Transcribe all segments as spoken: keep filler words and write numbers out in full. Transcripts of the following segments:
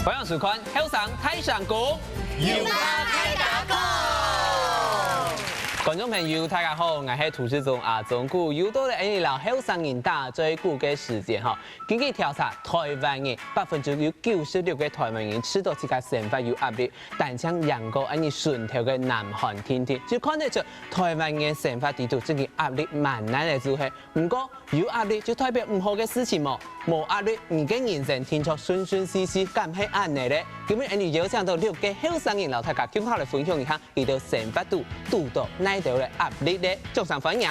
歡迎收看《後生大聲公》，有話大家講。觀眾朋友，大家好，𠊎係主持人阿忠牯，又到了𠊎摎後生人打嘴鼓个時間吼。根據調查，台灣人百分之九十六个台灣人試著自家生活有壓力，單淨贏過𠊎摎脣頭个南韓定定，就看得出台灣人生活裡肚真个壓力蠻大个，就係。毋過， 有壓力就代表毋好个事情無？無壓力，你个人生定著順順序序，敢係恁仔咧？今晡日𠊎摎邀請著六个後生人摎大家共下來分享一下，佢兜生活肚堵著哪兜个壓力咧？掌聲歡迎！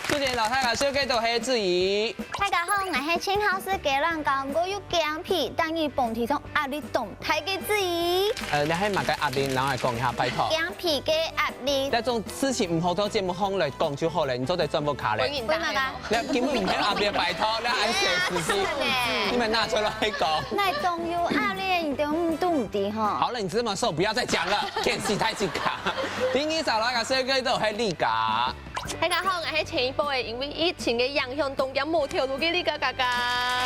首先摎大家紹介著係子怡。大家好，𠊎係盡好食雞卵糕，毋過又驚被逐日放地上，壓力當大个子怡。呃，你係麼个壓力？摎𠊎講一下，拜託。驚被个壓力。這種事情毋好到節目項來講就好了，你做得轉屋下咧。分人打个。 你根本毋係壓力，拜託，你還寫死題，你們拿出來講。哪種有壓力，你都毋懂的吼。好了，你這麼瘦，不要再講了，見死太緊卡。第二，再來一個，這個都很立卡。大家好，我係前一波的，因為疫情的影響，當驚無頭路个立卡卡卡。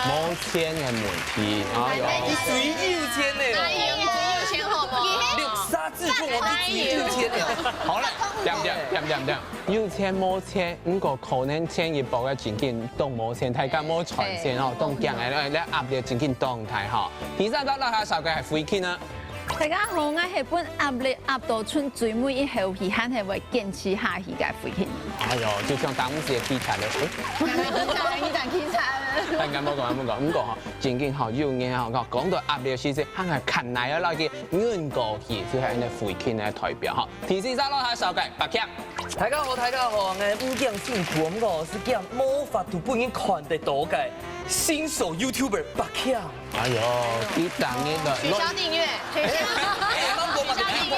無錢的問題，哎喲。你屬於有錢的哦。哎喲，你屬於有錢好不好？六殺自重哦，你屬於有錢的哦。好了，點點點點點。 有錢無錢，毋過可能前一波个情景當無錢，大家無賺錢吼，當驚个，來壓力情景當大吼。第三個落下手个係慧君啊。大家好，𠊎係分壓力壓到伸最尾一口氣，還係會堅持下去个慧君。哎喲，就像當時个氣喘了，哎。你講氣喘了。但敢無講，敢無講，毋過吼，情景吼，有人吼，講到壓力个時節，還係看來要落去，忍過去，就係恁樣慧君个代表吼。第四個落下手个白強。 大家好，大家好，𠊎毋驚辛苦，毋過係驚無法度分人看得到个新手YouTuber白強。哎喲，一檔一個，取消訂閱，取消，哎，哎，芒果嘛，取消訂閱，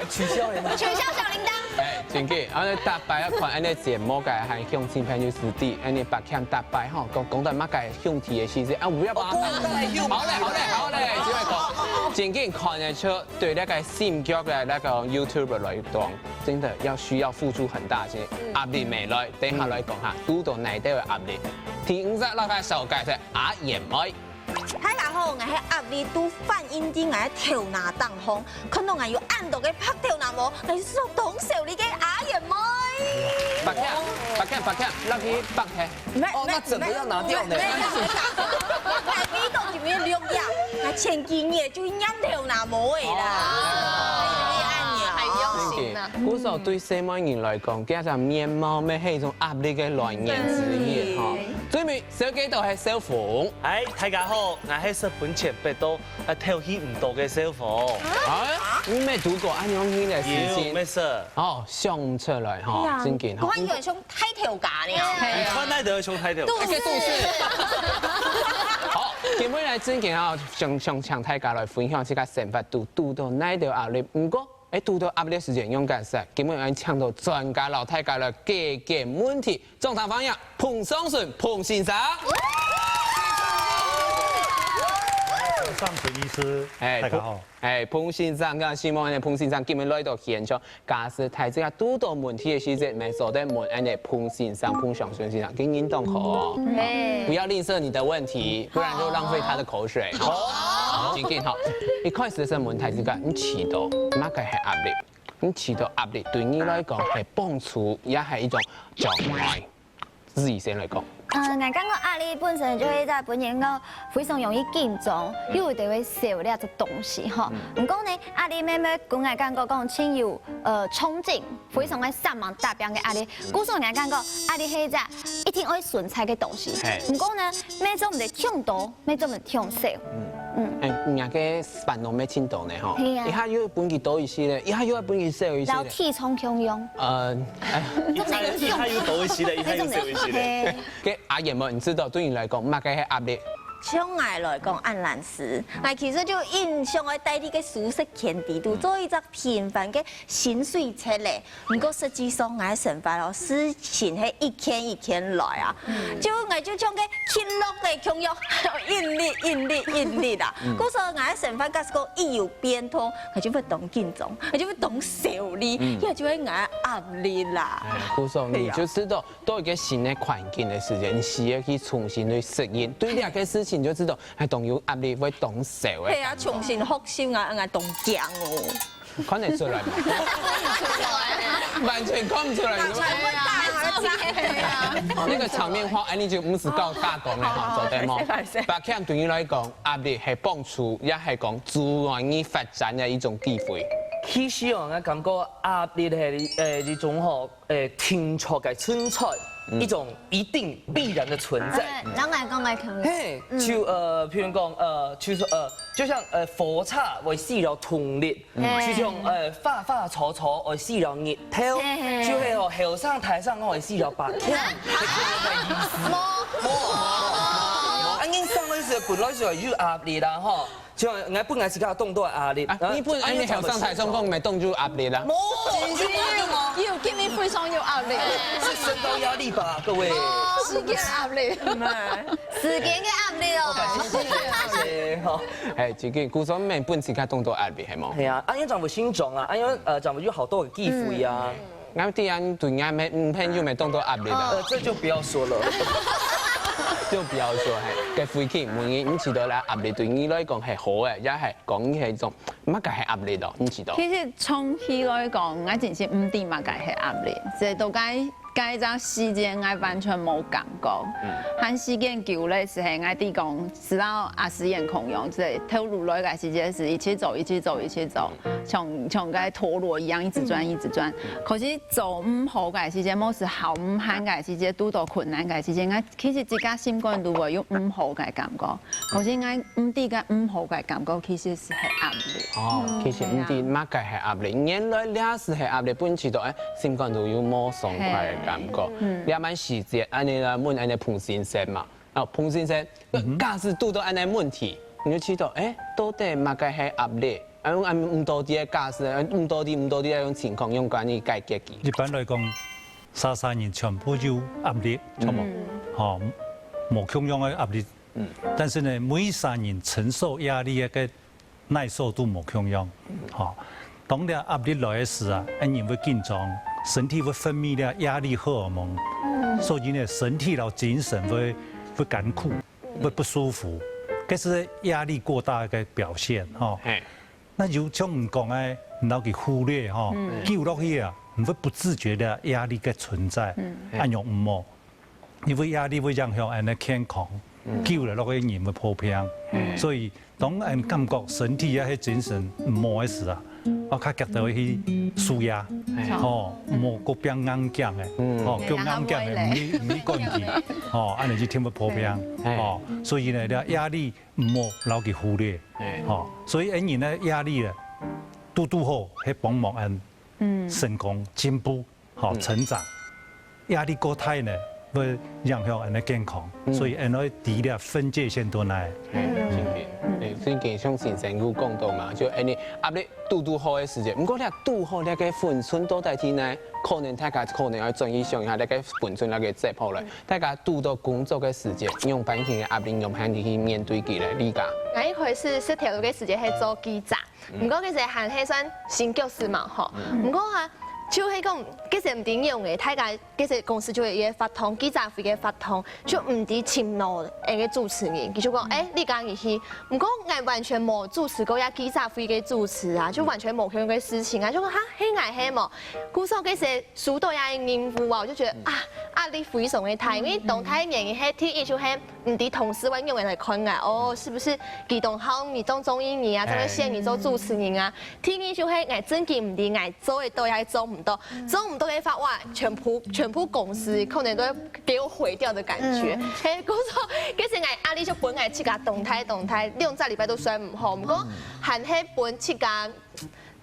取消了嗎？取消小鈴鐺。哎，真个，啊，逐擺啊看恁樣節目个，還鄉親朋友師弟，恁樣白強逐擺吼，講講到麼个兄弟个事情，啊，毋要把他，哦，講到兄弟。好嘞，好嘞，好嘞，就會講，真个看得出，對那個新腳个那個YouTuber來講， 真的要需要付出很大的壓力。等一下來講下，堵到哪兜个壓力。第五隻摎大家紹介係阿燕妹。大家好，𠊎係壓力都反映在𠊎頭那頂項，看到𠊎有恁多个白頭那毛，𠊎就係當愁慮个阿燕妹。白強，白強，白強，落去白強。 哦，那整個要拿掉呢。𠊎鼻到前面兩樣，𠊎前幾日就染頭那毛个啦。哦。還用心啊。故所對細妹人來講，這隻面貌乜係一種壓力个來源之一吼。最尾，小姐都係小鳳。哎，大家好，𠊎係食飯前鼻到，啊，透氣毋到个小鳳。啊？你乜堵過恁樣个事情？有，乜係。哦，想毋出來吼，真个吼。關於 大頭家呢？你看哪兜像大頭家？肚屎。好，今晡日來正經啊，想想請大家來分享自家生活肚堵到哪兜壓力。毋過，哎，堵到壓力个時節用解釋，今晡日愛請到專家摎大家來解決問題。掌聲歡迎彭尚順彭先生。尚順醫師，哎，大家好。 哎，彭先生，𠊎希望呢彭先生今晡日來到現場，假使大自家堵到問題个時節，乜做得問恁樣彭先生、彭尚順先生，佢人當好哦。不要吝嗇你的問題，不然就浪費他的口水。好，正經吼，一開始个時節問大自家，你試著麼个係壓力？你試著壓力對你來講係幫助，也係一種障礙？ 自己先來講。呃，𠊎感覺壓力本身就係一隻分人講非常容易緊張，又有兜會愁慮个東西吼。毋過呢，壓力乜乜分𠊎感覺講真有呃衝勁，非常个煞猛打拚个壓力。故所𠊎感覺壓力係一隻一定愛存在个東西。嘿。毋過呢，乜做毋得忒多，乜做毋得忒少。嗯。哎，人家个煩惱乜盡多呢吼，係啊。一下又分佢多一息咧，一下又愛分佢少一息咧。摎體重共樣。呃，哎，一下又多一息咧，一下又少一息咧。嘿。 該阿燕妹，你試著對你來講，麼个係壓力？像𠊎來講，恁難事。𠊎其實就印象愛戴在个舒適圈底肚，做一隻平凡个薪水賊咧。毋過實際上，𠊎个生活哦，事情係一件一件來啊。就𠊎就像个起落个共樣，一日一日一日啊。故所𠊎个生活假使講一有變動，𠊎就會當緊張，𠊎就會當愁慮，這就係𠊎个壓力啦。哎，故所你就試著 到一個新个環境个時節，你需要去重新去適應。對這個事你就知道，哎，當有壓力會當愁个。係啊，重新學習啊，𠊎當驚哦。看得出來嗎？完全看不出來。那個場面話，哎，你就毋使搞大講了哈，做得無？白強對你來講，壓力係幫助，也係講阻礙你發展的一種機會。其實哦，𠊎感覺壓力係，呃，一種吼，呃，定著个存在，一種一定必然的存在。哎，人來講來看。嘿，就呃，譬如講，呃，就係呃，就像呃，火車會需要動力，嗯。就像呃，花花草草會需要日頭，嘿嘿。就係哦，後生大生會需要白天，係這樣的意思。無，無。啊，人生个時候本來就有壓力啦，吼。 像𠊎本來自家當多壓力，啊，你本來你後生大生講，毋係當有壓力啦。無，有，今日非常有壓力。是身高壓力吧，各位？時間壓力，時間个壓力哦。時間壓力，吼。哎，這個故所毋係本自家當多壓力，係無？係啊，啊，因為丈夫新莊啊，啊，因為呃，丈夫有好多个機會啊。 𠊎知啊，對𠊎朋友乜當多壓力啊。呃，這就不要說了。就不要說，嘿，該回去問你，你覺得啦，壓力對你來講係好个，也係講你係一種，麼个係壓力咯？你覺得？其實長期來講，𠊎真係毋知麼个係壓力，這到該該隻時間，𠊎完全無感覺。嗯。還時間久了，係𠊎知講，知道阿詩演孔融，這頭路來个時間係一直做，一直做，一直做。 像像該陀螺一樣一直轉一直轉。可是做毋好个時節，無係好毋閒个時節，堵到困難个時節，𠊎其實自家心肝肚會有毋好个感覺。可是𠊎毋知該毋好个感覺其實係壓力。哦，其實毋知麼个係壓力，原來這係係壓力，本知道哎，心肝肚有無爽快个感覺。這滿時節，恁呢來問恁呢彭先生嘛。 哦，彭先生，假使堵到恁呢問題，你就知道，哎，到底麼个係壓力？啊，用恁毋到底个假使，毋到底、毋到底个種情況，用關係解決佢。一般來講，儕儕人全部有壓力，著無？吼，無共樣个壓力。但是呢，每儕人承受壓力个 耐受度無共樣。吼，當這壓力來个時啊，人會緊張，身體會分泌這壓力荷爾蒙，所以呢，身體摎精神會會艱苦，會不舒服，這係壓力過大个表現吼。那有像你講个，你摎佢忽略吼，久落去啊，你會不自覺這壓力个存在，恁樣毋好。 因為壓力會影響𠊎个健康，久了落去人會破病。所以當𠊎感覺身體也係精神毋好个時啊，𠊎較遽就會去舒壓，吼，毋好過變硬頸个，吼，過硬頸个，毋去毋去管佢，吼，恁呢一定會破病，吼。所以呢，這壓力毋好摎佢忽略，吼。所以𠊎人个壓力呢，堵堵好，係幫忙𠊎成功進步。 吼，成長。壓力過大呢，會影響𠊎个健康，所以𠊎愛知這分界線在哪。真个，哎，最近像先生有講到嘛，就恁呢壓力堵堵好个時節，毋過這堵好這个分寸到底在哪？可能大家可能愛轉去想一下，這个分寸這个節拍來。大家堵到工作个時節，用般形个壓力，用般形去面對佢來理解。𠊎一開始識頭路个時節係做記者， 毋過該時還係算新教師嘛吼。毋過啊，就係講，該時毋知仰仔，大家該時公司就有一個活動，記者會个活動，就毋知尋著𠊎个主持人，佢就講，欸，你敢入去？毋過𠊎完全無主持過這記者會个主持啊，就完全無共樣个事情啊，就講哈，係𠊎係無？故所該時收到這個任務啊，我就覺得啊，壓力非常个大，因為當大个原因係第一就係 毋知同事會仰仔來看𠊎，哦，是不是佢當好你，當中意你啊，正會選你做主持人啊？第二就係𠊎真經毋知𠊎做得到也做毋到，做毋到个話，哇，全部全部公司可能都會給我毀掉的感覺。嘿，故所，其實𠊎壓力就分𠊎自家當大當大，兩隻禮拜都睡毋好，毋過還係分自家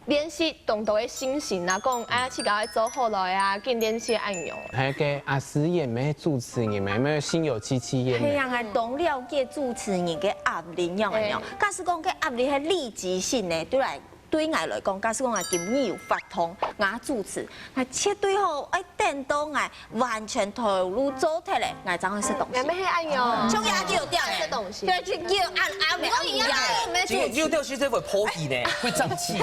練習當多个信心啊，講，哎呀，自家愛做好來啊，緊練習恁樣。該個阿詩演个主持人嘛，有無心有戚戚焉？係啊，𠊎當了解主持人个壓力仰般樣。假使講該壓力係立即性个，對來對𠊎來講，假使講𠊎今日有活動，𠊎主持，𠊎絕對吼愛 等到𠊎完全頭路做忒咧，𠊎正會食東西。也沒恁樣。像壓力有掉欸。食東西。對，就壓壓壓力啊。有掉其實會破皮呢，會脹氣。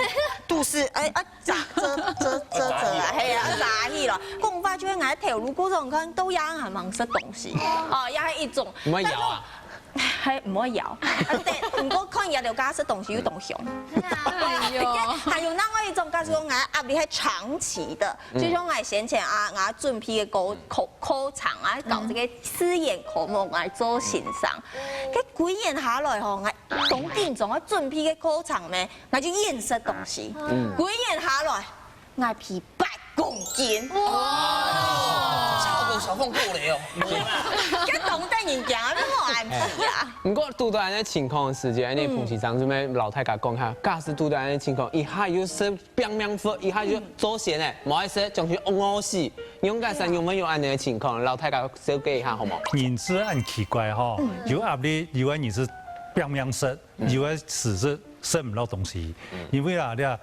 肚屎，哎啊，扎遮遮遮遮啊，係啊，扎起了。講法就係𠊎頭路過程，看到也還吂食東西，哦，也係一種。毋會搖啊？還毋會搖。啊，對，毋過看伊个家私東西又當香。哎喲，還有另外一種家私講，𠊎壓力係長期的，就像𠊎先前啊，𠊎準備个課課課程啊，搞這個試驗科目來做先生。該幾年下來吼，𠊎當緊張，𠊎準備个課程呢，𠊎就厭食東西。幾年下來，𠊎肥八公斤。哇，差不多小鳳過了哦。該當得人驚啊，你莫恁肥啊！毋過堵到恁樣情況个時節，恁樣彭先生準備摎大家講下，假使堵到恁樣情況，一下又食拚命食，一下又做仙呢，無愛食，將佢餓死，仰結煞仰會有恁樣个情況，摎大家紹介一下好無？人係恁奇怪吼，有壓力，有个人係拚命食，有个係食食毋落東西，因為啊，你啊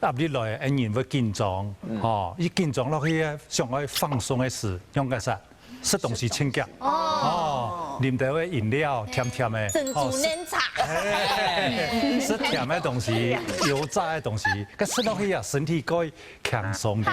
壓力來，人會緊張，吼，一緊張落去，想愛放鬆个時，仰結煞，食東西盡遽，哦，啉兜个飲料，甜甜个，珍珠奶茶。哎，食甜个東西，油炸个東西，該食落去啊，身體過輕鬆个。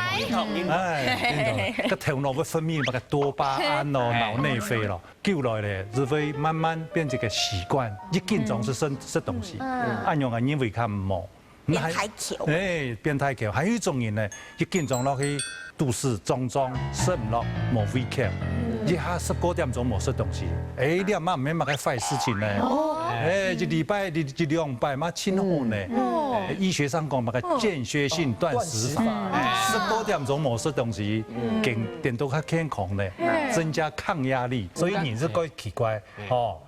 哎，該頭腦會分泌那個多巴胺咯，腦內啡咯，久來咧，就會慢慢變成一個習慣，一緊張就食食東西，恁樣啊，人會較無。 變大箍。哎，變大箍。還有一種人呢，一緊張落去，肚屎脹脹，食毋落，無胃口，一下十過點鐘無食東西，哎，這嘛毋係麼个壞事情呢。哎，一禮拜、一一兩擺嘛，盡好呢。哎，醫學上講麼个間歇性斷食法，哎，十過點鐘無食東西，更變到較健康呢，增加抗壓力。所以人係蓋奇怪，哦，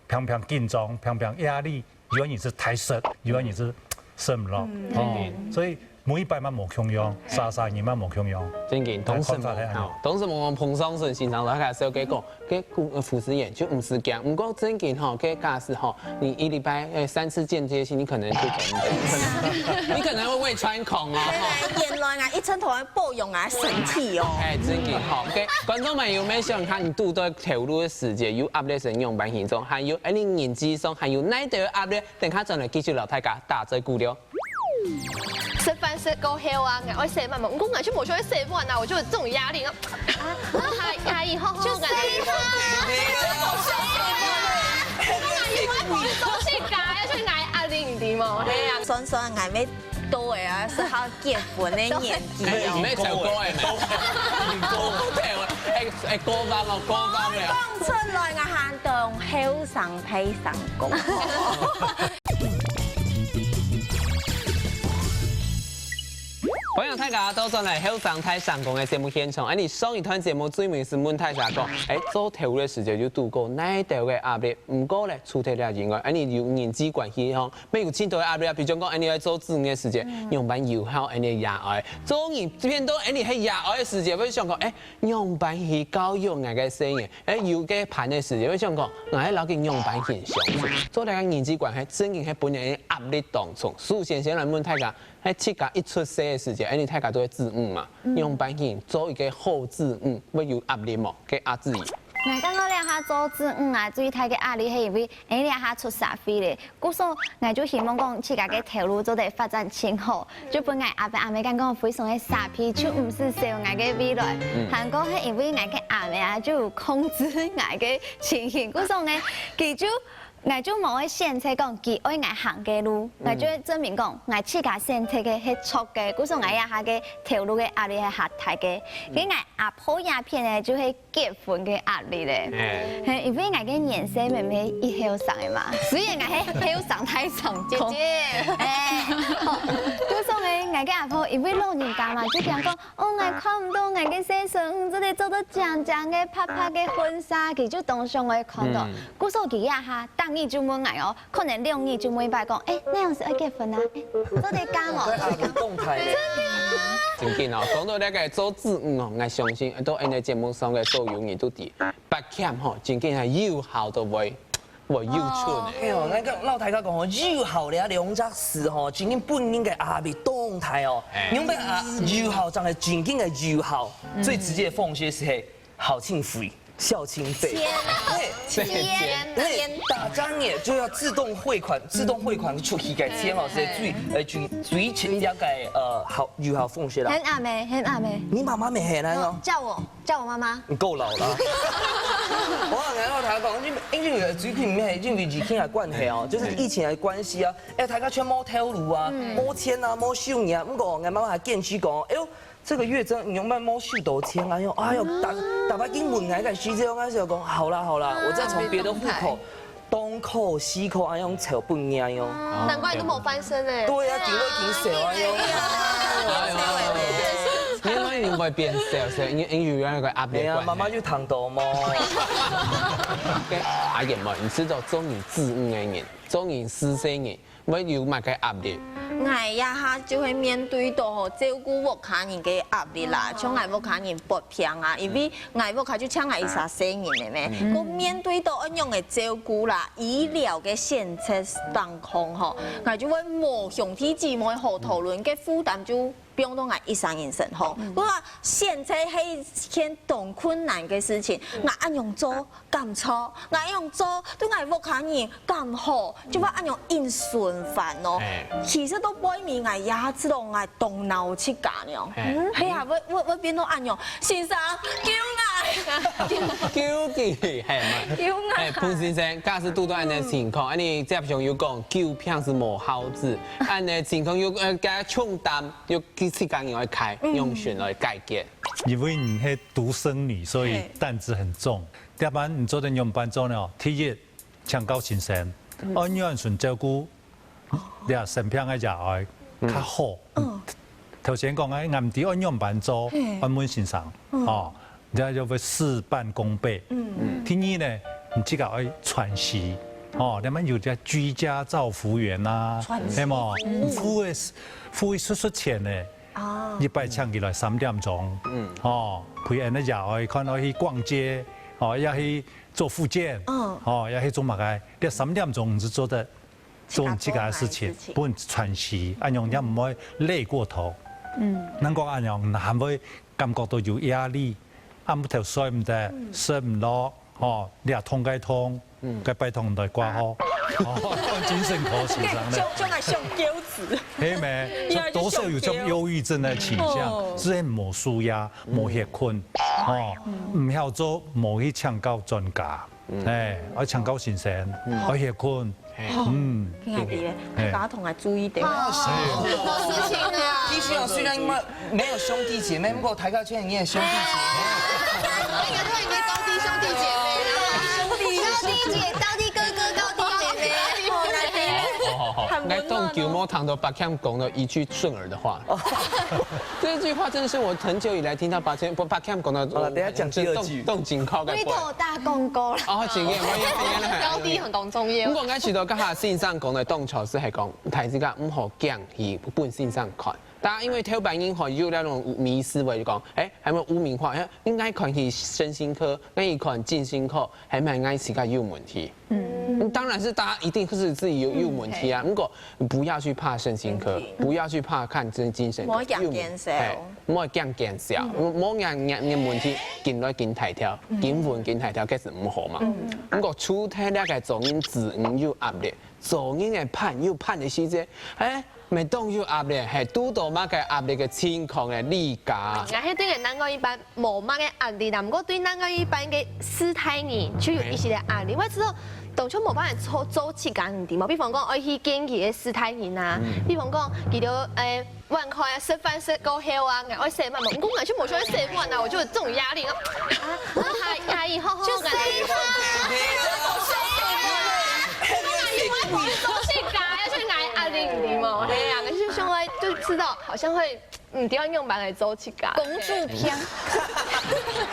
平平緊張，平平壓力， 有个人係大食，有个人係食毋落，哦，所以每一擺嘛無共樣，儕儕人嘛無共樣。正經，同時看法係恁樣哦，同時我們彭雙順先生來介紹結果，該護護士員就毋使驚。毋過正經吼，該假使吼，你一禮拜呃三次間歇性，你可能就可能，你可能會胃穿孔哦。吼。原來啊，一層頭還保養啊身體哦。哎，正經吼，OK，觀眾朋友，有無想看你堵到頭路个時節，有壓力係仰般形狀，還有哎你人際上還有哪兜个壓力？等下轉來繼續摎大家打嘴鼓了。食飯食過後啊，𠊎愛洗碗嘛，毋過𠊎就無想愛洗碗啊，我就有這種壓力。啊，阿姨，好好，就洗啊。我阿姨，我愛幫你做事㗎，要去拿壓力，你知無？係啊。算算，𠊎乜到个啊，係好結婚个年紀哎，哦。沒走過哎，沒過，哎哎，過分哦，過分了。講出來，𠊎還當後生大聲公。歡迎大家倒轉來後生大聲公个節目現場。哎，你上一段節目最尾係問大家講，哎，做頭个時節有堵過哪兜个壓力？毋過咧，除忒了以外，哎，你有人際關係吼，乜有盡多个壓力啊。比如講，哎，你愛做子女个時節，仰般有效哎，你个爺哀。做人變到哎，你係爺哀个時節，會想講，哎，仰般去教育𠊎个細人？哎，有个伴个時節，會想講，𠊎愛摎佢仰般去相處？做這個人際關係，正經係分人壓力當重。首先，先來問大家， 係自家一出世个時節，恁呢大家都係子女嘛，仰般形做一個好子女，會有壓力無？該阿志。𠊎感覺這下做子女啊，最大个壓力係因為，誒，這下出社會咧，故所𠊎就希望講自家个頭路做得發展盡好，就分𠊎阿爸阿姆感覺非常个happy，就毋使愁𠊎个未來，還過係因為𠊎个阿姆啊，就有控制𠊎个情形，故所呢，佢就 𠊎就無愛選擇講佢愛𠊎行个路，𠊎就會證明講𠊎自家選擇个係著个，故所𠊎這下个頭路个壓力係較大个。該𠊎阿婆這片呢，就係結婚个壓力咧。係因為𠊎个年歲乜係一後生个嘛，雖然𠊎係後生大聲公，姐姐，誒，故所呢，𠊎个阿婆因為老人家嘛，就講講，哦，𠊎看毋到𠊎个細孫，做得著到靚靚个、白白个婚紗，佢就當想愛看到。 故所佢這下逐日就問𠊎哦，可能兩日就問一擺講，誒，哪樣時愛結婚啊？誒，做得嫁無？做得嫁無？動態咧。正經哦，講到這個做子女哦，𠊎相信到𠊎个節目上个所有人都知，八強吼，正經係有效到會會有出个。哎喲，𠊎摎大家講吼，有效這兩隻字吼，正經分人个壓力當大哦。因為啊，有效正係正經个有效，最直接个方式係好情費。 孝親費。錢，對，錢，對錢，打仗也就要自動匯款，自動匯款出去个錢哦，係最呃最最直接个呃好有效方式啦。很阿妹，很阿妹。你媽媽乜係恁樣？叫我，叫我媽媽。你夠老了。我然後大家講，因為因為最近毋係因為疫情个關係哦，就是疫情个關係啊，哎，大家全無頭路啊，無錢啊，無收入啊。毋過，𠊎媽媽還堅持講，哎喲，這個月真的你有沒有收到錢啊？哎喲，哎喲，打打電話問𠊎个時節，𠊎就講，好啦好啦，我再從別的戶口東扣西扣，哎喲，湊不贏喲。難怪你都無翻身哎。對啊，頂多緊笑啊喲。哎喲，因為你會變笑，所以因為因為有那個壓力的關係。哎呀，媽媽就躺倒嘛。阿燕妹，你知道做人子女个人，做人四世人，會有麼个壓力？𠊎這下就會面對到吼，照顧屋下人个壓力啦，像𠊎屋下人發病啊，因為𠊎屋下就淨𠊎一儕細人个咩，𠊎面對到恁樣个照顧啦，醫療个選擇當空吼，𠊎就會無兄弟姊妹好討論，个負擔就放到𠊎一儕人身上。不過選擇係一件當困難个事情，𠊎恁樣做敢錯，𠊎恁樣做對𠊎屋下人敢好，就會恁樣應順煩咯。其實到背尾𠊎也知道𠊎當惱自家呢。係啊，會會會變到恁樣，先生救𠊎，救佢，係嘛？救𠊎！哎，潘先生，假使堵到恁樣情況，恁樣接上有講，救病是無孝子，恁樣情況又呃加重擔，又去自家人愛開，用錢來解決。因為你係獨生女，所以擔子很重。這班你做得仰般做呢？第一，請教先生，愛仰般照顧這生病个爺哀較好。頭先講个，𠊎毋知愛仰般做，愛問先生，哦，這就會事半功倍。第二呢，你自家愛喘息，哦，你們有這居家照服員啊，係無？付个付个出出錢呢，一擺請佢來三點鐘，哦，陪𠊎个爺哀看愛去逛街，哦，愛去做復健，哦，愛去做麼个，這三點鐘你係做得 做你自家个事情，分你喘息，恁樣也毋會累過頭。嗯，能夠恁樣，還會感覺到有壓力，暗晡頭睡毋得，食毋落，吼，你也痛該痛，該拜託你來掛號，哦，精神科先生咧。就就愛上狗子。係咩？多少有種憂鬱症个傾向，係無舒壓、無歇睏，哦，毋曉做，無去請教專家。 哎，愛請教先生，愛歇睏，嗯，兄弟，大家同來注意點。好多事情啊。其實哦，雖然沒沒有兄弟姐妹，不過台客圈裡面有兄弟姐妹。那個都已經高低兄弟姐妹了。兄弟高低姐、高低哥哥、高低妹妹。好好好，來動九毛糖的把 Cam 講了一句順耳的話。這句話真的是我很久以來聽到把 Cam 不把 Cam 講的，好了，等一下講第二句動動情靠在回頭打廣告了。哦，請你，我也高低很重要不。過我試著剛才先生講个當初係講，大自家毋好驚去分先生看。但因為頭擺人吼有那種迷思，會講，哎，還有污名化，哎，應該看去身心科，應該看精神科，還蠻應該自家有問題。嗯，當然是大家一定是自己有有問題啊，不過不要去怕身心科，不要去怕看精精神科，莫驚見笑。哎，莫驚見笑，莫驚驚問題緊來緊大條，緊問緊大條，該係毋好嘛。不過除忒這個做人子女有壓力， 做人个伴有伴个時節，哎，每當有壓力，係堵到麼个壓力个情況个理解。𠊎係對个另外一半無麼个壓力啦，毋過對另外一半个世代人就有一些个壓力。我知道，當初無辦法做做自家人知嘛，比方講愛去見佢个世代人啊，比方講佢兜誒。 碗筷啊，食飯食過後啊，𠊎愛洗碗嘛，毋過𠊎就無想愛洗碗啊，我就有這種壓力咯。啊，阿姨，阿姨，好好，就洗碗。阿姨，我不會做自家，要去拿壓力，你知嗎？哎呀，可是想來就知道，好像會，嗯，都要用板來做自家。公主病。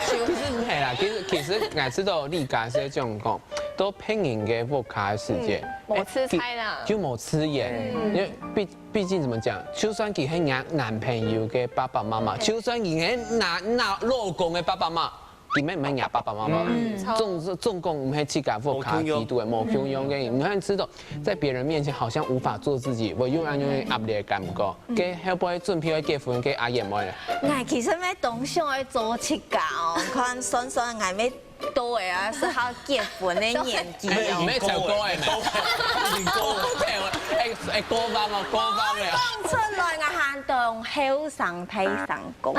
其實毋係啦，其實其實𠊎知道理解係這樣講，到別人个屋下个時節，無自在啦。就無自然，因為畢 畢竟怎麼講，就算佢係若男朋友个爸爸媽媽，就算佢係拿拿老公个爸爸媽媽，佢乜毋係若爸爸媽媽，總是總講毋係自家屋下基督个，無共樣个，你看知道在別人面前好像無法做自己，會有恁樣壓力个感覺。該後背準備要結婚个阿燕妹咧， 𠊎其實乜當想愛做自家哦，看算算𠊎乜到个啊，適合結婚个年紀哦。沒沒成功哎，沒成功，哎哎，過分哦，過分了。講出來，𠊎還當後生，太成功。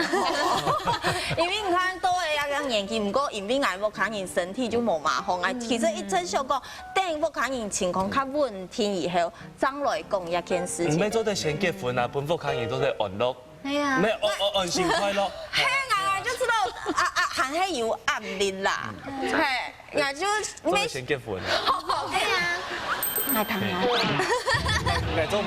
因為你看到个該個年紀，毋過因為𠊎屋下人身體就無嘛好，𠊎其實一直想講，等屋下人情況較穩定以後，正來講這件事情。你們做得先結婚啊，分屋下人做得安樂，係啊沒有安安安心快樂。嘿，𠊎就知道啊啊，還係有壓力啦。嘿，𠊎就做得先結婚。係啊，𠊎談下。來做毋得。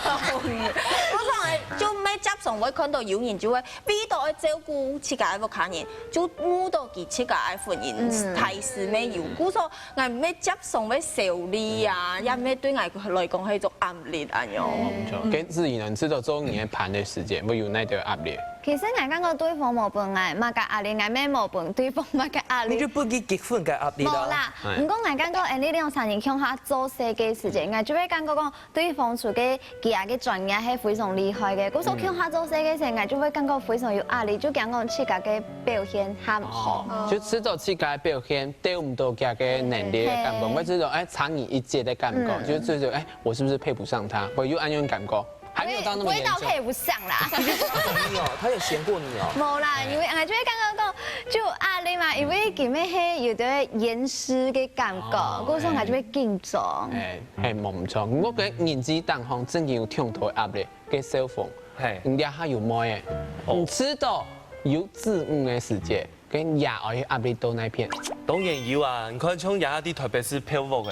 我講就每接上會看到有人就會為到愛照顧自家个屋下人，就顧到佢自家个婚姻大事沒有。故所𠊎每接上會愁慮啊，也會對𠊎來講係一種壓力啊樣。跟自己能知道做你个伴个時間，會有哪兜壓力？其實𠊎感覺對方無分𠊎麼个壓力，𠊎乜無分對方麼个壓力。你就分佢結婚个壓力啦。無啦，毋過𠊎感覺，誒，你兩儕人共下做事个時間，𠊎就會感覺講，對方除个佢个專業係非常厲害个，故所共下做事个時，𠊎就會感覺非常有壓力，就驚講自家个表現較毋好。哦，就知道自家表現達毋到佢个能力个感覺，嘿會知道哎，差你一截个感覺，嗯就就就哎，我是不是配不上他？會有恁樣感覺，還沒有到那麼嚴重。不會到配不上啦。你哦，他有嫌過你哦。無啦，因為𠊎就會感覺講，就壓力嘛，因為佢乜係有兜嚴師个感覺，故所𠊎就會緊張。哎，係，無毋著。毋過个人際當中真經有衝突壓力，个小鳳，嘿，你這下有妹仔，你知道有子女个時節，跟爺哀壓力到哪片？當然有啊，你看像這下在台北市票屋个，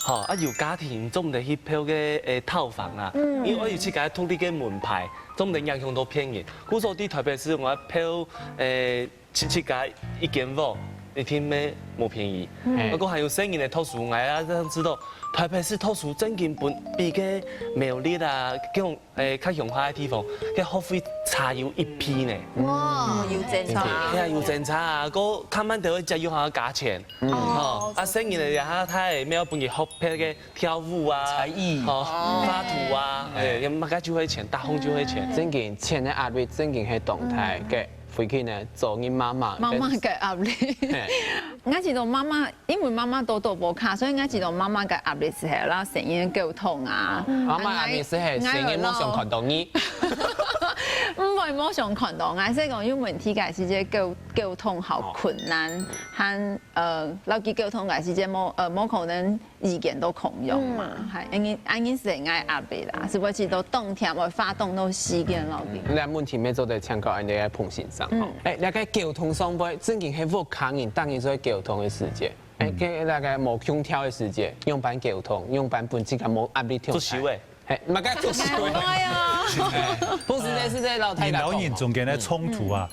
吼，啊有家庭做毋得去票个誒套房啊，因為愛有自家獨立个門牌，做毋得影響到別人。故所在台北市𠊎票誒。 自家一間屋，一定乜無便宜。嗯不過還有細人仔讀書，𠊎也正知道，台北市讀書真經分比个苗栗啊，這種誒較鄉下个地方，个學費差有一倍呢。哇，有爭差。係啊，有爭差啊，个較慢就會加入下價錢。哦，啊細人仔也較大，乜愛分佢學別个跳舞啊、才藝哦、畫圖啊，誒，麼个就會錢，打工就會錢。真經錢个壓力真經係當大个。 回去呢，做你媽媽。媽媽个壓力。嘿𠊎知道媽媽，因為媽媽多多無卡，所以𠊎知道媽媽个壓力係啦，成日溝通啊。媽媽壓力係係成日無想看到你。毋會無想看到，𠊎係講有問題个時節溝溝通好困難，還呃，摎佢溝通个時節無呃無可能 意見都共樣嘛，係，恁樣恁樣係𠊎壓力啦，係毋係都當天會花當多時間落去。你問題乜做得請教恁樣个彭先生吼。誒，這个溝通上背，正經係屋下人當然做溝通个時節。誒，該那個無共調个時節，仰般溝通，仰般分自家無壓力。做事誒。係，麼个做事誒。哎呀，不是這是這老太太講吼。人摎人中間个衝突啊，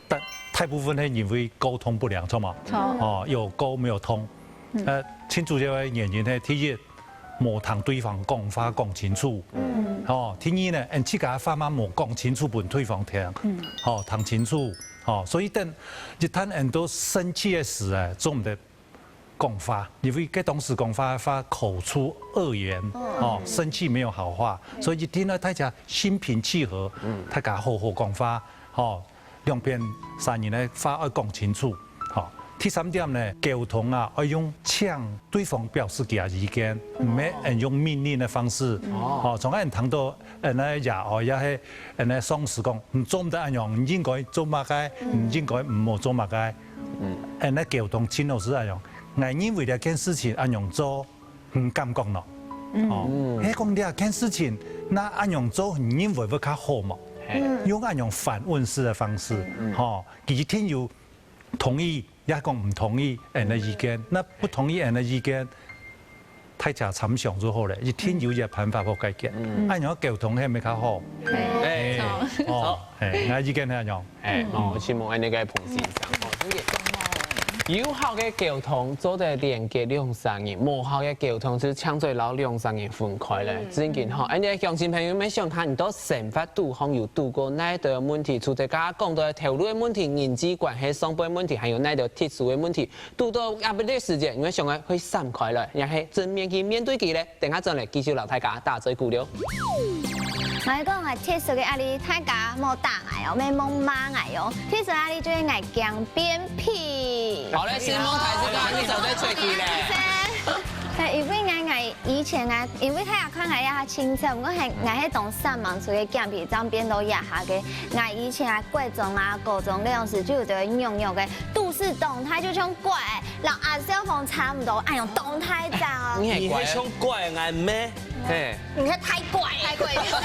大大部分係因為溝通不良，著無？著哦，有溝沒有通。呃，親子這个原因係第一，無同對方講話講清楚。哦，第二呢，恁自家話嘛無講清楚分對方聽。哦，聽清楚。哦，所以等一旦恁多生氣个時啊，做毋得講話，因為該當時講話話口出惡言，哦，生氣沒有好話，所以一定要大家心平氣和，大家好好講話，哦， 兩片三人个話愛講清楚。吼，第三點呢，溝通啊，愛用請對方表示佢个意見，毋係用命令个方式。吼，從𠊎聽到，恁呢爺哀也係恁呢上司講，你做毋得恁樣，你應該做麼个，你應該毋好做麼个。恁呢溝通盡好係恁樣，𠊎認為這件事情恁樣做， 毋敢講咯。哦，係講這件事情，該恁樣做，你認為會較好無？用恁樣反問式个方式，吼，佢一定有同意，也講毋同意恁呢意見，該不同意恁呢意見，大家參詳就好了，一定有一個辦法好解決。恁樣溝通係毋係較好？誒，哦，誒，𠊎意見係恁樣。 誒，哦，希望恁呢个彭先生，哦，真个有效个溝通做得連結兩儕人，無效个溝通就搶做摎兩儕人分開咧。真个吼，恁呢鄉親朋友，你想下，你到生活肚項有堵過哪兜問題？除忒剛剛講到頭路个問題、人際關係上背問題，還有哪兜特殊个問題？堵到壓力个時節，你會想愛去閃開來，也係正面去面對佢咧？等下轉來繼續摎大家打嘴鼓了。𠊎講啊，特殊个壓力，大家莫打𠊎哦，莫莫罵𠊎哦。特殊壓力就係𠊎驚便秘。好嘞，承蒙大師哥，你做得出去咧。係，因為𠊎𠊎以前啊，因為大家看𠊎這下清楚，毋過係𠊎係當煞猛出去減肥，正變到這下个。𠊎以前啊，國中啊、高中該樣時就有得肉肉个，肚屎當大，就像怪，摎阿小鳳差毋多，哎喲，當大隻哦。你係怪啊。你係像怪𠊎咩？ 嘿，你看太怪，太怪，太怪。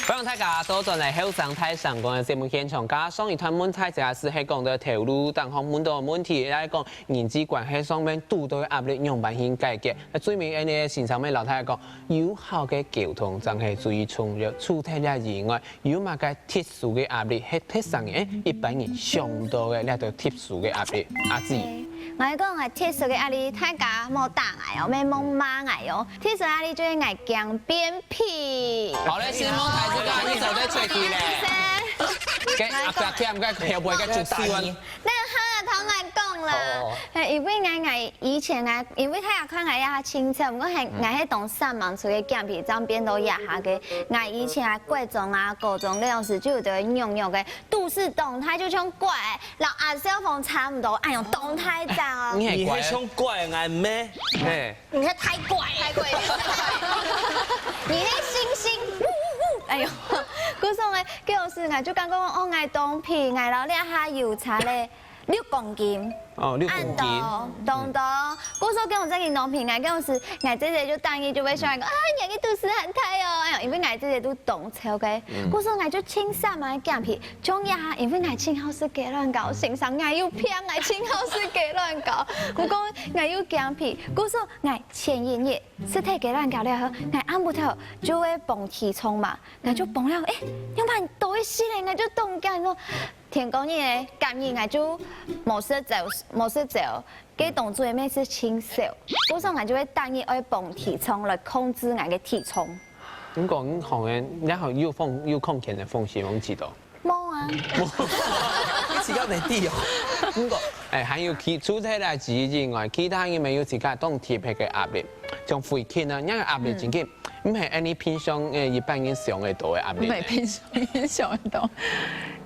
歡迎大家倒轉來後生大聲公个節目現場。頭先上一段問大家係講到頭路，當中問到問題，也係講人際關係上面堵到壓力，仰般去解決？該最尾恁呢先生們摎大家講，有效个溝通正係最重要。除忒這以外， 有麼个特殊个壓力，係特生个，一般人想毋到个這兜特殊个壓力？阿姊。𠊎講啊，特殊个壓力，大家莫打𠊎哦，莫莫罵𠊎哦。特殊壓力就係𠊎驚便秘。好嘞，承蒙大師哥，你做得出去咧。該阿伯添，該後背該就四萬。該哈，頭先講啦，哦。係，因為𠊎𠊎以前啊，因為大家看𠊎這下清楚，毋過係𠊎係當煞猛出去減肥，正變到這下个。𠊎以前啊，國中啊、高中該樣時就有得肉肉个，肚屎當大，就像怪，摎阿小鳳差毋多，哎喲，當大隻哦。你係怪啊。你係像怪𠊎咩？嘿。你看太怪，太怪，你係猩猩，嗚嗚嗚，哎喲，故所呢，該樣時𠊎就感覺講，哦，𠊎當肥，𠊎摎這下有差咧。 六公斤。哦，六公斤。恁多，當多。故所講真个當肥，𠊎該樣時，𠊎姐姐就當然就會想講，啊，你个肚屎還大哦，哎喲，因為𠊎姐姐都當瘦个，故所𠊎就盡煞猛減肥，像這下，因為𠊎盡好食雞卵糕，先生𠊎又騙𠊎盡好食雞卵糕，毋過𠊎又減肥，故所𠊎前一日食忒雞卵糕了後，𠊎暗晡頭就會磅體重嘛，𠊎就磅了，誒，仰般多一息咧，𠊎就當驚咯。 天光日个，隔日𠊎就無食朝，無食朝，該當晝个乜係盡瘦，故所𠊎就會逐日愛磅體重來控制𠊎个體重。你講你講个，然後有風，有空間个風險，我知道。無啊。你自家來知哦。你講，誒，還有其，除忒這个以外，其他有無有自家當特別个壓力？像最近啊，你个壓力真緊， 毋係恁呢平常誒一般人想得到个壓力呢。毋係平常人想得到。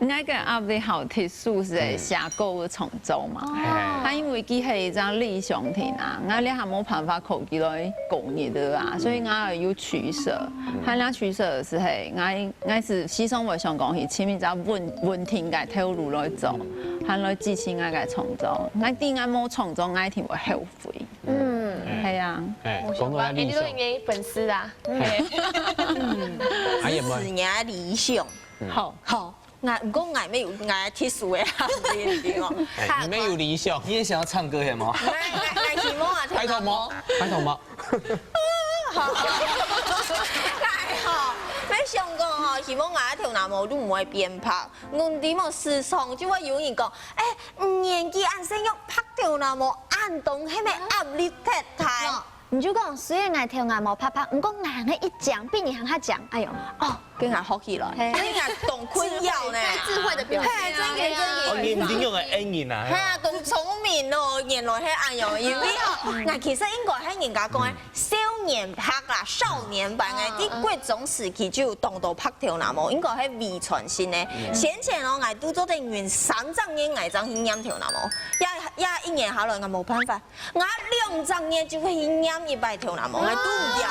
𠊎个壓力好特殊係寫歌个創作嘛。哦。佢因為佢係一隻理想型啊，𠊎這下無辦法靠佢來過日子啊，所以𠊎愛有取捨。佢這取捨係，𠊎，𠊎係時常會想講去尋一隻穩，穩定个頭路來做，還來支持𠊎个創作。𠊎知𠊎無創作，𠊎一定會後悔。 嗯，係啊。誒，講到這理想，你都應該粉絲啊。誒，還有無？支持你个理想。好，好，𠊎，毋過𠊎乜有𠊎特殊个壓力哦。誒，你乜有理想？你也想要唱歌係嗎？𠊎，𠊎，𠊎希望啊，拜託無，拜託無。好，𠊎吼，𠊎想講吼，希望𠊎个頭那毛都毋會變白。 問題無，時常就會有人講，誒，你年紀恁細，又白頭那毛恁重，係毋係壓力忒大？你就講，雖然𠊎頭那毛白白，毋過𠊎還係一講比你還較講。哎喲，哦，跟𠊎學起來，嘿。真个當困擾呢。最智慧的表現。嘿，真个，真个。哦，你毋係用个恩人啊。嘿啊，當聰明哦，原來係恁樣，因為哦，𠊎其實應該係人家講个， 少年白啦，少年白，𠊎在國中時期就有當多白頭那毛，應該係遺傳性个。先前哦，𠊎都做得忍三隻月，𠊎正去染頭那毛，也也一年下來，𠊎無辦法，𠊎兩隻月就會去染一擺頭那毛，𠊎都毋要。𠊎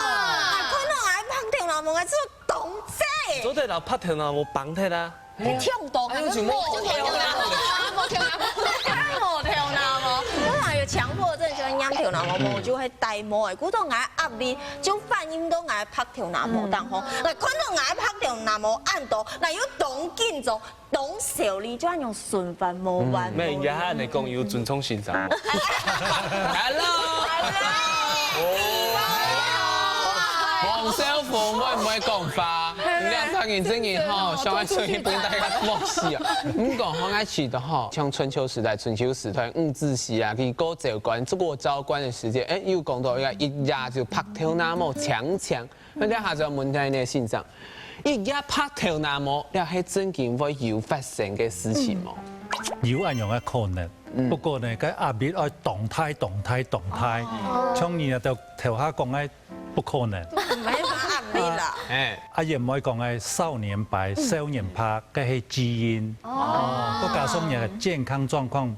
看到𠊎白頭那毛，𠊎就當濟。做得摎白頭那毛綁忒啊。 你聽到，哎喲，就無頭那毛，無頭那毛，無頭那毛。我還有強迫症，就會染頭那毛，無就會戴帽誒。故所𠊎壓力就反映到𠊎白頭那毛當中。𠊎看到𠊎白頭那毛恁多，𠊎又當緊張，當焦慮，就恁樣循環無完無了。嗯，你這下恁樣講有尊重先生。Hello。黃小鳳會毋會講話？ 你兩儕人真个吼，想愛出去分大家莫死啊！毋過吼，𠊎記得吼，像春秋時代，春秋時代，伍子胥啊，佢過昭關，過昭關个時節，誒，有講到一個一夜就白頭那毛淨淨。該這下就問題呢，先生，一夜白頭那毛，這係真經會有發生个事情無？有恁樣个可能。不過呢，該壓力愛當大、當大、當大。像你啊，就頭下講个不可能。毋係壓力啦。哎，啊，也毋會講个少年白、少年白，該係基因。哦，再加上你个健康狀況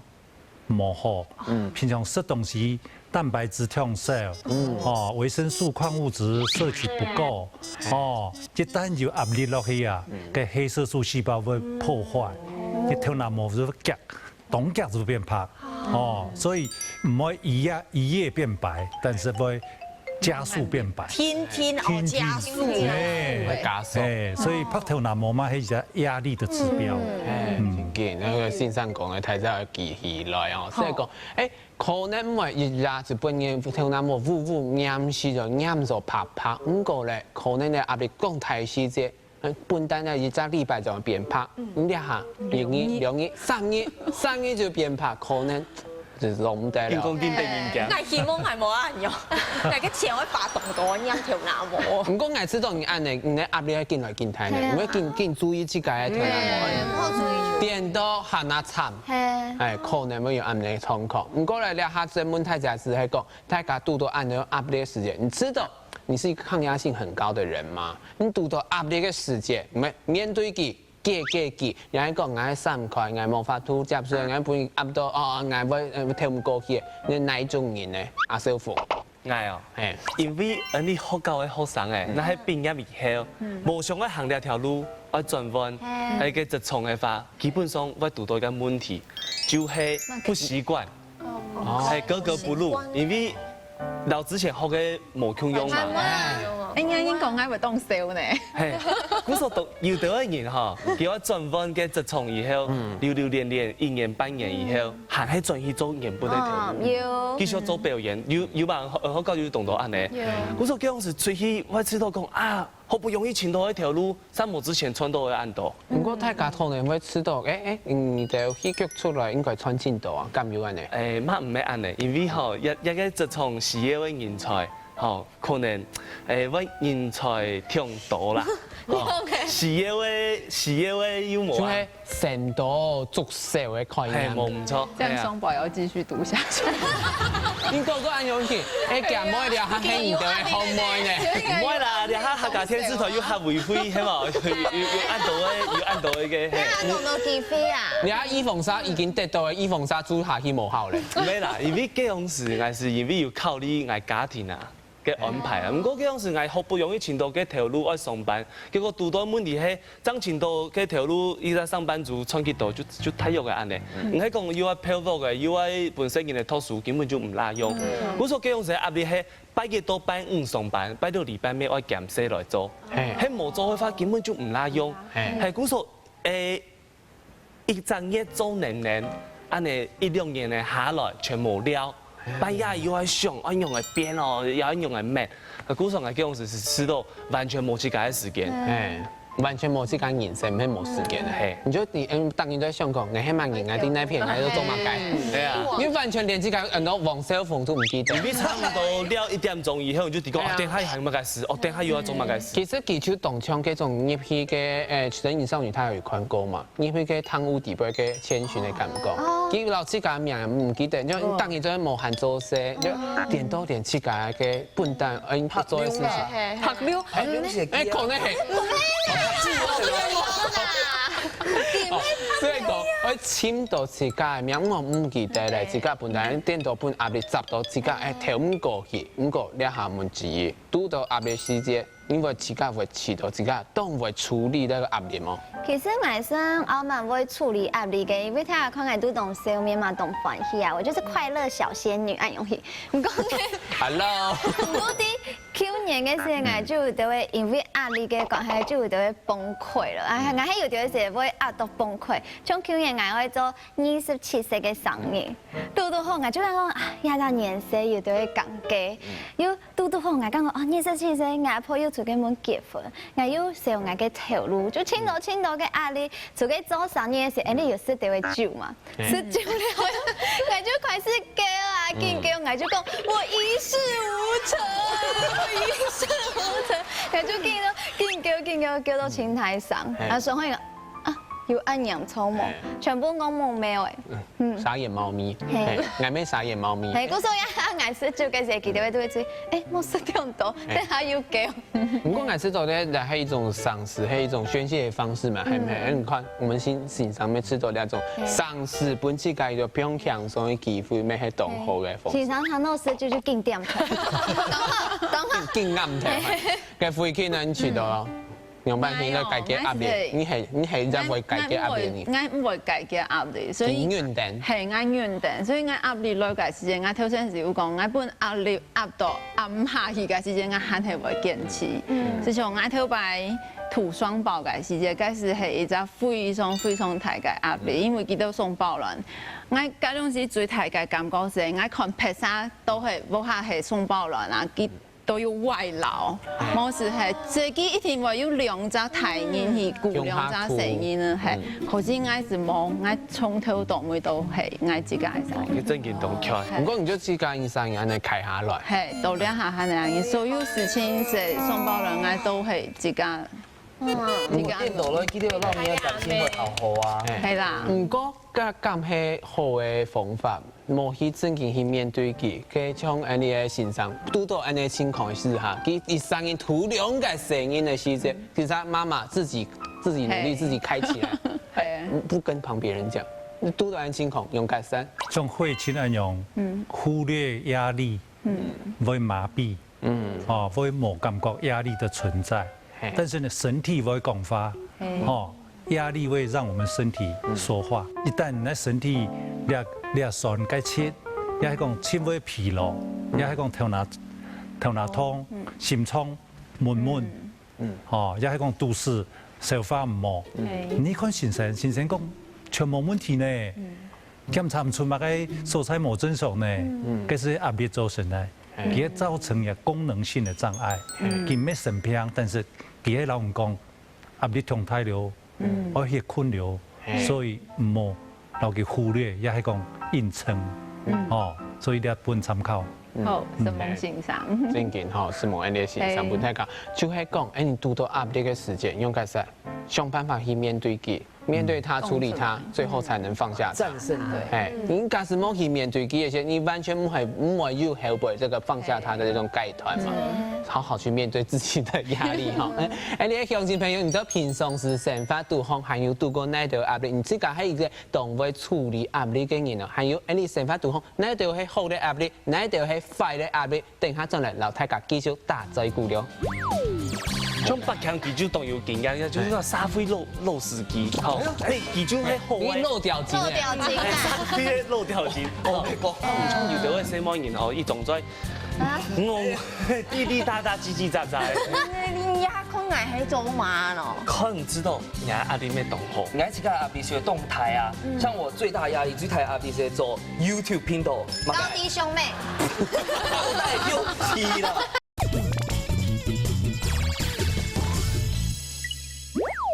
無好，平常食東西蛋白質忒少，哦，維生素、礦物質攝取不夠，哦，一旦有壓力落去啊，該黑色素細胞會破壞，你頭那毛就會夾。 當遽就變白。哦，所以毋會一夜，一夜變白，但是會加速變白。天天哦，天天加速。哎，會加速。哎，所以白頭那毛嘛，係一个壓力的指標。哎，真緊，那個先生講个，大家要記起來哦。所以講，哎，可能毋會一夜就分人頭那毛烏烏黏死咗，黏咗白白。毋過咧，可能个壓力降大時節， 本旦呢一隻禮拜就變白，你這下一日、兩日、三日，三日就變白，可能就落毋得了。緊講緊得人驚。𠊎希望係無恁樣，𠊎个錢會花當多，仰頭那毛。毋過𠊎知道你恁呢，你个壓力會緊來緊大呢，你會緊緊注意自家个頭那毛。顛倒還較慘，哎，可能會有恁呢个狀況。毋過咧，這下專門大家係係講，大家堵到恁呢壓力个時節，你知道 你是抗壓性很高的人嗎？你堵到壓力个時節，毋係面對佢，解決佢，你還講𠊎三塊，𠊎無法度接受，𠊎分佢壓到，哦，𠊎會，呃，透毋過去，你哪一種人呢？阿少峰。𠊎哦，嘿。因為𠊎學校个學生欸，若係畢業以後，無想愛行這條路，愛轉換，係个職場个話，基本上會堵到一個問題，就係不習慣。 係格格不入，因為摎之前學个無共樣嘛。哎呀，你講𠊎會當笑呢。係，故所有兜个人吼，佢愛轉換个職場以後，流流連連一年半年以後，還係轉去做原本个頭路，繼續做表演，有有嘛，學校有當多恁呢。故所該當時出去，𠊎試著講啊， 好不容易尋到一條路，像無之前賺到个恁多。毋過大家可能會試著，欸欸，你兜戲劇出來應該賺盡多啊，敢有恁呢？欸，嘛毋係恁呢，因為吼，這這個職場需要个人才，吼，可能，欸，會人才忒多啦，吼，需要个需要个又無啊。 生多粥少个概念。係，無毋著，係啊。這樣雙寶要繼續讀下去。你哥哥恁樣去，欸，驚妹了，還係你兜个好妹呢？毋會啦，這下客家電視台有客委會，係無？有有有恁多个，有恁多个，係。你還有無機會啊？你看一封沙已經得到了，一封沙租下去無效了。毋係啦，因為該當時，𠊎係因為有考慮𠊎家庭啊。 个安排啊。毋過該當時𠊎好不容易尋到个頭路愛上班，結果堵到問題係，正尋到个頭路，一個上班族賺幾多就就大約个恁呢。毋係講又愛漂泊个，又愛分細人仔讀書，根本就毋罅用。故所該當時壓力係拜一到拜五上班，拜六禮拜乜愛兼事來做，係無做个話根本就毋罅用。係故所，欸， 一隻月做零零，恁呢一兩年个下來全無尞。半夜又愛想，愛仰仔變哦，又愛仰仔搣。故所𠊎該當時係試著完全無自家个時間。欸，完全無自家人生，係無時間个。係，你就你嗯，當然都在想講，𠊎係麼人，𠊎在哪片，𠊎在做麼个？對啊，你完全連自家很多王少峰都毋記得。你差不多尞一點鐘以後，你就知講，啊，等下還有麼个事，哦，等下又愛做麼个事。其實佢就當像該種入去个，欸，神隱少女，大家有看過嘛？ 入去个湯屋底背个千尋个感覺。佢摎自家名毋記得，就當然就無閒做事，就顛倒連自家个本旦愛做个事情。白溜，白溜，欸，可能係。所以講，愛尋到自家个名，毋好毋記得咧，自家本旦顛倒分壓力壓到自家，欸，透毋過去，毋過這下問題，堵到壓力時節， 因為自家會試著自家當會處理這個壓力無？其實𠊎係還蠻會處理壓力个，因為大家看𠊎都當笑面嘛，當歡喜啊，我就是快樂小仙女恁樣去。毋過呢，Hello。毋過在舊年个時節，𠊎就有兜會因為壓力个關係，就有兜會崩潰了。啊，𠊎還有兜个時節會壓到崩潰，像舊年𠊎會做二十七歲个生日，堵堵好，𠊎就想講啊，這隻年歲有兜會尷尬，又 堵堵好，𠊎感覺哦，二十七歲，𠊎阿婆又出去門結婚，𠊎又少𠊎个頭路，就盡多盡多个壓力。出去做生意个時，𠊎兜有食兜个酒嘛，食酒了後，𠊎就開始噭啊，緊噭，𠊎就講我一事無成，我一事無成，𠊎就緊緊噭噭噭到盡大聲，然後說話啊，有恁嚴重無？哎。全部摎目眉欸。嗯。嗯。沙眼貓咪。嘿。嘿，𠊎乜沙眼貓咪。嘿，故所以啊，𠊎食酒个時，記得會對嘴，欸，莫食忒多，哎。等下又噭。毋過𠊎食酒个，也係一種喪失，係一種宣洩的方式嘛，係毋係？嗯。你看，我們欣，欣賞乜食酒這種，哎。喪失分自家一個放輕鬆的機會，乜係當好个方式。欣賞他那時就，就緊點頭。當好，當好。緊，緊暗頭，嘿。該回去呢，你試著咯？ 仰般形來解決壓力？哪有，你係，你係仰會解決壓力呢？𠊎，𠊎毋會，𠊎毋會解決壓力，所以，緊忍等。係，𠊎忍等，所以𠊎壓力來个時節，𠊎頭先就有講，𠊎分壓力壓到壓毋下去个時節，𠊎還係會堅持。嗯。就像𠊎頭擺堵雙胞个時節，該時係一隻非常非常大个壓力，嗯。因為佢兜雙胞卵，𠊎該種時最大个感覺係，𠊎看別儕都係屋下係雙胞卵啊，佢 都有外勞，哎。無就係，自家一定會有兩隻大人去顧兩隻細人啊，嗯。係。嗯。可是𠊎就無，𠊎從頭到尾都係𠊎自家个細人。哦，你正經當巧。係。毋過你就自家一儕人恁樣開下來。係，到這下還恁樣，所有事情係雙胞卵，𠊎都係自家，嗯。自家。你顛倒來，記得讓你的感情會好好啊。哎。係啦。毋過，該敢係好个方法？ 無去正經去面對佢，該像恁樣个先生，堵到恁樣个情況个時哈，佢一儕人渡兩個細人个時節，其實媽媽自己，自己努力，嘿。自己開起來，嘿。不跟旁邊人講，堵到恁樣情況，用改善。像慧清恁樣，嗯。忽略壓力，嗯。會麻痺，嗯。哦，會無感覺壓力的存在。 嘿。但是呢，身體會講話，嘿。吼，壓力會讓我們身體說話。嗯。一旦你的身體這，這痠該切，也係講輕微疲勞，嗯。也係講頭那，頭那痛，嗯。心痛，悶悶，嗯。嗯。吼，也係講肚屎，消化毋好。嗯。嘿。你看先生，先生講，全無問題呢。嗯。 檢查毋出麼个所在無正常呢，嗯。該係壓力造成个，嗯。佢會造成一個功能性的障礙，嗯。佢毋係生病，但是佢會摎人講壓力忒大了，嗯。愛歇睏了，嗯。所以毋好摎佢忽略，也係講硬撐，嗯。吼，所以你愛分參考。嗯。好，承蒙先生。正經吼，承蒙恁樣先生，嘿。分大家，就係講，哎，你堵到壓力个時節，用該係想辦法去面對佢， 面對他，處理他，嗯。最後才能放下他。戰勝它。哎，你假使無去面對佢个時節，你完全毋會，毋會有後背這個放下他的這種階段嘛。嗯。好好去面對自己的壓力哈。哎，哎，你个鄉親朋友，你在平常時生活當中還有堵過哪兜壓力？你自家係一個當會處理壓力个人哦，還有，哎，你生活當中哪兜係好个壓力，哪兜係壞个壓力？ 等下轉來摎大家繼續打嘴鼓了。像百強佢就當有經驗，就係該社會老，老司機，吼，哎，佢就係好个。你老條筋欸。老條筋啊。哎，社會个老條筋，哦，講，像有兜个細妹人哦，佢當在，啊？嗯，滴滴答答，嘰嘰喳喳个。哎，你也看𠊎係做麼个咯？看你知道，你个壓力乜當好。𠊎自家壓力係當大啊，嗯。像我最大壓力，最大壓力係做YouTube頻道，高低胸妹。高低胸妹啦。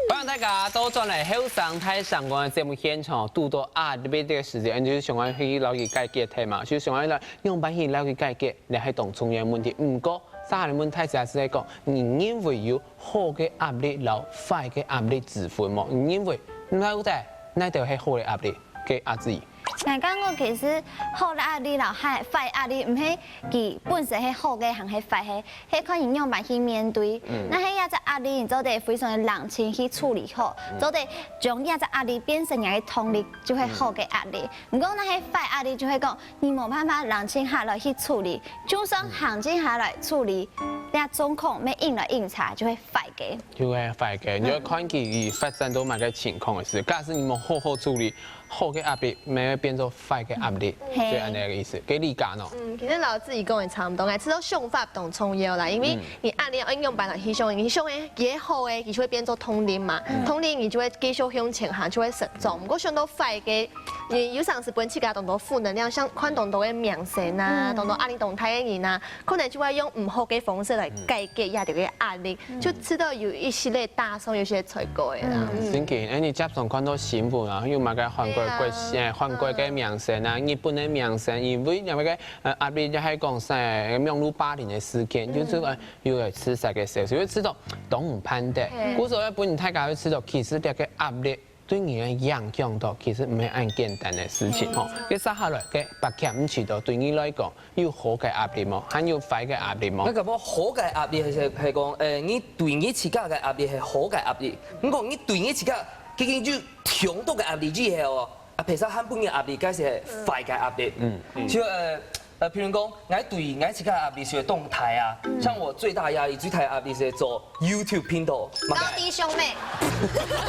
歡迎大家倒轉來後生大聲公个節目現場，堵到壓力个時節，就係想愛去摎佢解決个嘛，就想愛來仰般去摎佢解決，這係當重要个問題。毋過，接下來問大家係講，你認為有好个壓力摎壞个壓力之分無？你認為，到底哪兜係好个壓力？ 个阿志。𠊎感覺其實好个壓力摎壞，壞壓力，毋係佢本身係好个還係壞个，係看你仰般去面對。嗯。若係這隻壓力，你做得非常个冷靜去處理好，嗯。做得將這隻壓力變成你个動力，就係好个壓力。嗯。毋過若係壞壓力，就係講你無辦法冷靜下來去處理，就算冷靜下來處理，這狀況會越來越差，就係壞个。就係壞个，你就看佢發展到麼个情況个時，假使你無好好處理， 好个壓力，乜會變做壞个壓力，嗯。就恁樣个意思。該你講哦。嗯，其實摎志怡講个差毋多，𠊎知道想法當重要啦，因為嗯。你壓力愛仰般來去想，你想个佢係好个，佢就會變做動力嘛，嗯。動力你就會繼續向前行，就會成長。嗯。毋過想到壞个，你有常時分自家當多負能量，像看當多个明星啊，嗯。當多壓力當大个人啊，可能就會用毋好个方式來解決這兜个壓力，嗯。就知道有一些个打爽，有些个罪過个啦。嗯。真个，哎，你接常看到新聞啊，有麼个韓國个，對啊。哎，韓國个明星啊，日本个明星，因為那個，呃，壓力就係講啥，網路霸凌个事件，嗯。就是，呃，有个自殺个消息，就知道當毋盼得。嘿。故所以分大家就知道，其實這個壓力對你个影響到，其實毋係恁簡單个事情吼。該接下來个八強，毋知道對你來講，有好个壓力無？還有壞个壓力無？該感覺好个壓力係，係講，誒，你對你自家个壓力係好个壓力。毋過你對你自家，既經就強大个壓力以後哦，啊，平常還分人壓力，該係壞个壓力。嗯。就，呃，呃，譬如講，𠊎對𠊎自家个壓力係當大啊。像我最大壓力、最大个壓力係做YouTube頻道，嘛个。高低胸妹。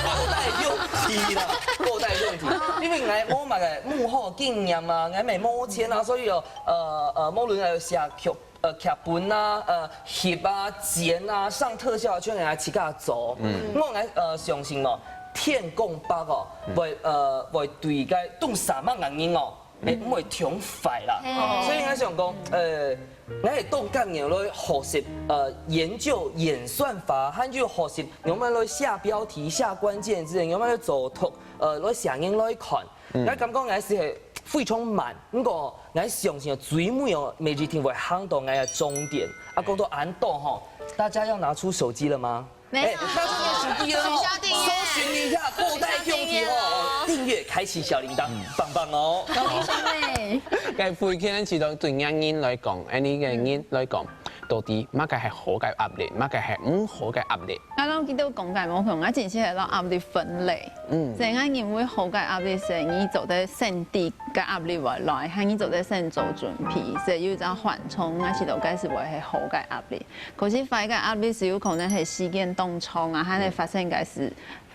高大用低啦，高大用低。因為𠊎無麼个幕後經驗啊，𠊎乜無錢啊，所以哦，呃，呃，無論係寫劇，呃，劇本啊，呃，翕啊、剪啊、上特效啊，全部𠊎自家做。嗯。我𠊎，呃，相信哦，天公伯哦，會，呃，會對該當煞猛个人哦， 誒，毋會忒壞啦。嘿。所以𠊎想講，呃，𠊎會當感恩來學習，呃，研究演算法，還有學習仰般來下標題、下關鍵字，仰般來做圖，呃，來寫人來看。嗯。𠊎感覺𠊎係非常慢，毋過𠊎相信最尾哦，每一天會行到𠊎个終點。啊，講到恁多吼，大家要拿出手機了嗎？ 沒有。哎，那就要手機了哦。取消訂閱。搜尋一下布袋兄弟哦，訂閱，開啟小鈴鐺，棒棒哦。小妹。該慧娟知道對人來講，恁呢个人來講，到底麼个係好个壓力，麼个係毋好个壓力？𠊎摎佢兜講个無共，𠊎真係係摎壓力分類。嗯。所以𠊎認為好个壓力係你做得先知个壓力會來，還你做得先做準備，所以有一隻緩衝，𠊎知道該係會係好个壓力。 可是壞个壓力係有可能係時間當長啊，還係發生个事，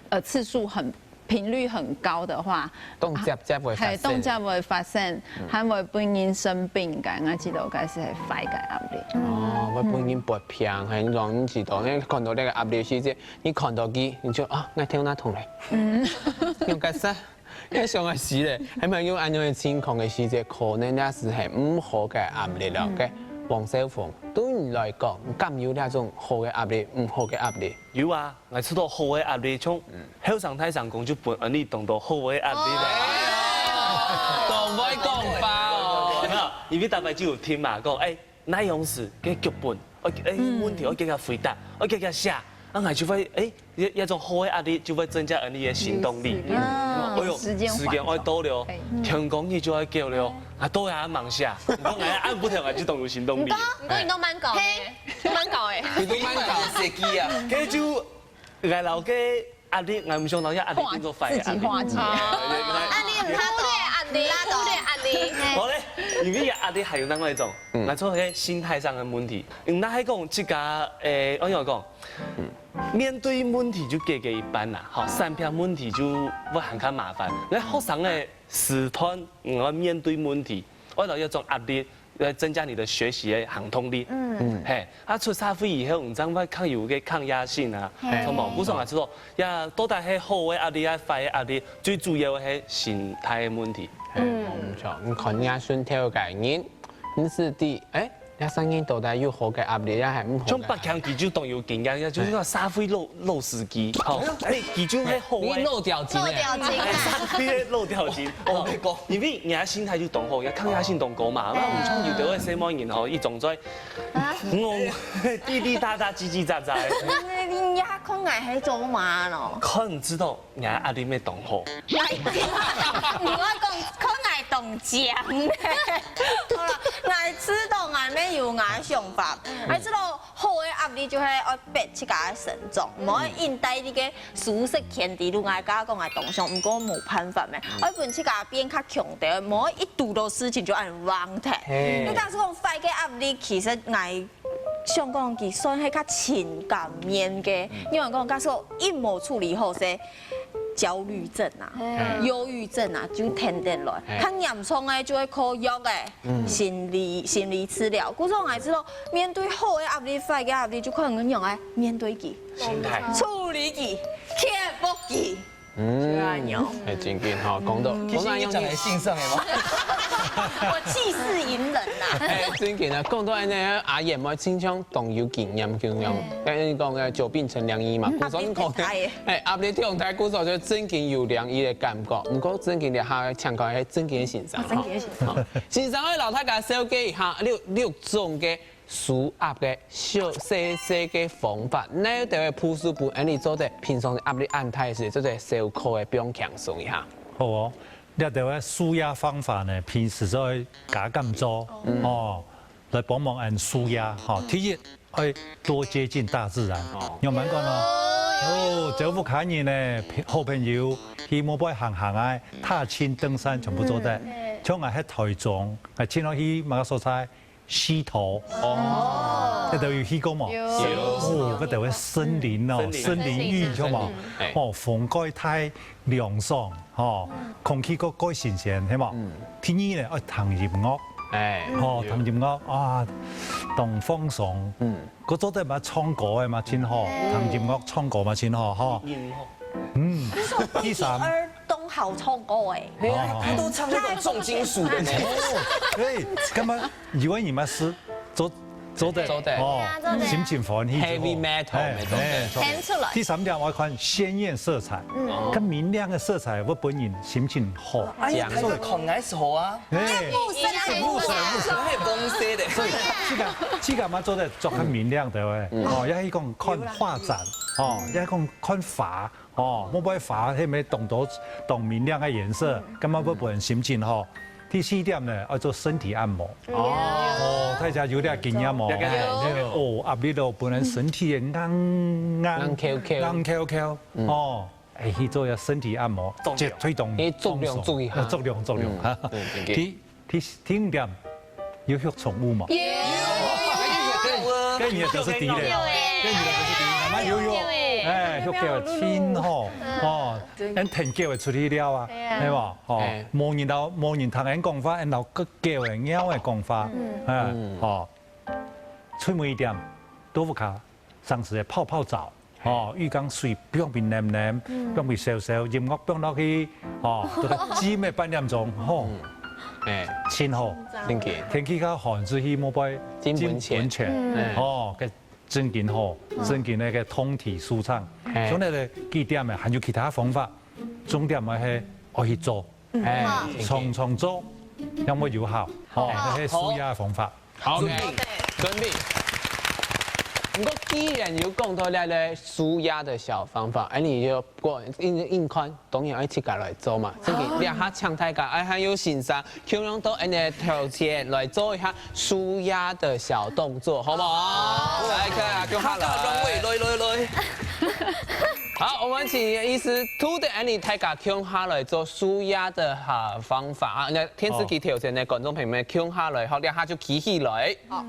呃，次數很、頻率很高的話，當接接會發生。嘿，當接會發生，還會分人生病个，𠊎知道該係壞个壓力。哦，會分人發病，很容易知道。你看到這個壓力時節，你看到佢，你就啊，𠊎頭那痛咧。嗯。用該啥？ 該想个係咧，係毋係有恁樣个情況个時節，可能也係係毋好个壓力了。OK，黃少峰，對你來講，敢有這種好个壓力、毋好个壓力？有啊，𠊎知道好个壓力，像後生大聲公就分𠊎等當多好个壓力啦。當會講話哦。有沒有？因為大家就有聽嘛，講，哎， 哪樣事，該劇本，愛，哎，問題愛自家回答，愛自家寫，啊，𠊎就會，哎，這，這種好个壓力就會增加𠊎等个行動力。哎喲，時間愛到了，天光日就愛到了，啊，都還吂寫，你講𠊎恁不跳，𠊎就當有行動力。毋過，毋過你都蠻高的，嘿，蠻高的。你都蠻高。設計啊。該就，𠊎摎該 壓力，𠊎毋想摎這壓力變做壞个壓力。自己化解。啊，你毋怕到，壓力，壓力。好咧，因為壓力還有另外一種，嗯，來做个心態上个問題。嗯，該係講這個，誒，我仰講，嗯，面對問題就解決一半啦，吼，三撇問題就會還較麻煩。該學生个時段，嗯，愛面對問題，愛有一種壓力， 來增加你的學習个行動力。嗯。嘿，啊，出社會以後，你正會較有个抗壓性啊，嘿，著無？故所𠊎知道，呀，到底係好个壓力啊，壞个壓力，最主要个係心態个問題。嗯，無錯，你看人家順頭个人，你是第，哎，這三年到底有好个壓力，也還毋好个壓力？像百強佢就當有經驗，也就是講社會老，老司機，吼，哎，佢就係好个。你老掉筋了。老掉筋啊。哎，社會个老掉筋。哦，因為人家心態就當好，人家抗壓性當高嘛， 啊，毋像有兜个細妹人吼，一種在，啊？嗯，滴滴答答、叽叽喳喳个。你，你也看𠊎係做麼个咯？看知道人家壓力乜當好。𠊎，你愛講看𠊎當強呢？好啦，𠊎知道𠊎乜有𠊎个想法，𠊎知道好个壓力就係愛逼自家个成長，毋好硬待你个 舒適圈底肚，𠊎家講𠊎當想，毋過無辦法咩，愛分自家變較強大，無一堵到事情就恁樣忘忒。嘿。你假使講壞个壓力，其實𠊎想講佢算係較情感面个，因為講假使講一無處理好，係焦慮症啊、憂鬱症啊，就天天來。較嚴重个就會靠藥个，心理心理治療。故所𠊎知道，面對好个壓力、壞个壓力，就看你仰般面對佢。 心態。處理佢，克服佢。嗯，就恁樣。哎，正經吼，講到，講到恁樣，講到恁樣，我氣勢凌人吶。哎，正經啊，講到恁樣，阿燕嘛親像當有經驗共樣。哎，你講个久病成良醫嘛，故所你講个，哎，壓力忒大，故所就正經有良醫个感覺。毋過正經這下請教个正經个先生，正經个先生，先生，我摎大家紹介一下六六種个舒壓个小細細个方法，哪兜个步數分𠊎俚做得平常壓力恁大時，做得小可个放輕鬆一下。好哦，這兜个舒壓方法呢，平時就愛加減做哦，來幫忙𠊎俚舒壓哈。第一，愛多接近大自然。哦，仰般講呢？哦，做屋下人呢，好朋友去外背行行啊，踏青、登山全部做得。像𠊎在台中，𠊎經常去麼个所在？ 溪頭。哦。該兜有去過無？有。哦，該兜个森林哦，森林。森林浴，森林。係無？哎。哦，風蓋大涼爽，吼，空氣蓋蓋新鮮，係無？嗯。第二呢，愛聽音樂。哎。吼，有。聽音樂啊，當放鬆。嗯。該做得嘛，唱歌个嘛，真好。嗯。聽音樂、唱歌嘛，真好，吼。音樂。嗯。第三。 當好唱歌哎。係啊，哦。他都唱那種重金屬的呢。哦，對，幹嘛？以為你們是做，做得，做得。哦，對啊，做得啊。心情歡喜就好。Heavy metal，哎，沒錯。哎，聽出來。第三點，𠊎看鮮豔色彩，嗯。較明亮个色彩會分人心情好。哎呀，這樣。他的款式好啊。哎。木色，木色，木色。那很黃色的。所以，這個，這個嘛做得著較明亮个，喂。嗯。哦，也係講看畫展，哦，也係講看花， 哦，莫愛畫，係無當多，當明亮个顏色，嗯。該嘛會分人心情好。第四點呢，愛做身體按摩。哦。哦，大家有這經驗無？有。哦，壓力咯，分人身體个硬，硬，硬翹翹。硬翹翹。嗯。哦，哎，去做一下身體按摩，作用。絕對當放鬆。去足量足一下。呃，足量，足量。嗯，對，對，對。第 第，第五點，有畜寵物無？有。該你也就是第一咧。有欸。該你也就是第一，媽媽有有。有欸。哎，畜狗个親吼，嗯。哦，對。𠊎等狗仔出去尞啊，對啊。係無？哦，哎。無人摎，無人聽𠊎講話，𠊎等狗仔、貓仔講話，嗯。哎，嗯。哦，最尾一點，到屋下，上次个泡泡澡。 吼，浴缸水放分淰淰，嗯。放分燒燒，音樂放落去，吼，都係靜个半點鐘，吼。嗯。哎。真好。真的。天氣較寒，就去外背浸溫泉。浸溫泉。嗯。哎。吼，該真經好，嗯。真經那個通體舒暢。哎。所以呢，幾點呢，還有其他方法，重點還係愛去做。哎，嗯。常常做，正會有效，吼，好。該係舒壓个方法。 好，OK，準備。毋過既然有講到這個舒壓个小方法，哎，你就過，應，應看，當然愛自家來做嘛。哦。這個這下請大家，哎，還有先生，共樣到𠊎等个頭前來做一下舒壓个小動作，好不好？好。來，大家共下來。來，來，來。好，我們請醫師，都得𠊎等大家共下來做舒壓个，哈，方法啊。該電視機頭前个觀眾朋友們，共下來，好，這下就企起來。好。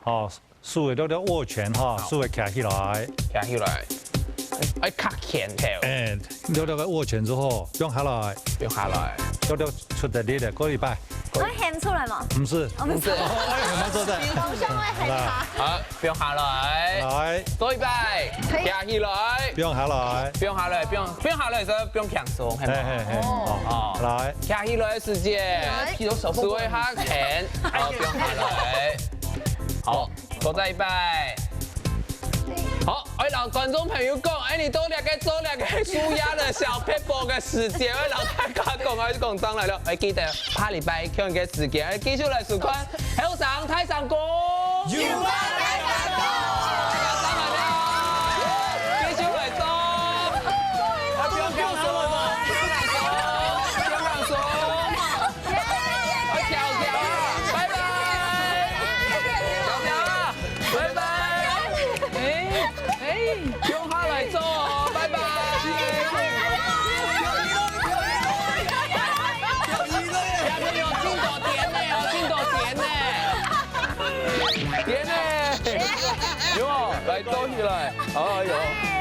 好，手个略略握拳哈，好。手个擎起來。擎起來。哎，較前頭。哎，略略个握拳之後，放下來。放下來。略略出个力个，過一擺。會喊出來嗎？毋係。哦，毋係。哎，很難做的。好像會很卡。好，放下來。來。做一擺。可以。擎起來。放下來。放下來，放，放下來个時候放輕鬆，係無？嘿，嘿，嘿。哦。哦。來。擎起來个時節，來。手會較輕，好，放下來。好。 過再一擺。好，愛摎觀眾朋友講，哎，你到這個做這個舒壓个小撇步个時間，愛摎大家講，愛講上來了，愛記得下禮拜共樣个時間，愛繼續來收看後生大聲公。有話大聲講。大家上來了，繼續來做。啊，不要放鬆了，不要放鬆。 快跳跳啊！拜拜！跳跳啊！拜拜！哎，哎。共下來做哦，拜拜！小朋友，進度點呢，哦，進度點呢。點呢。有哦，來，做起來。哎喲。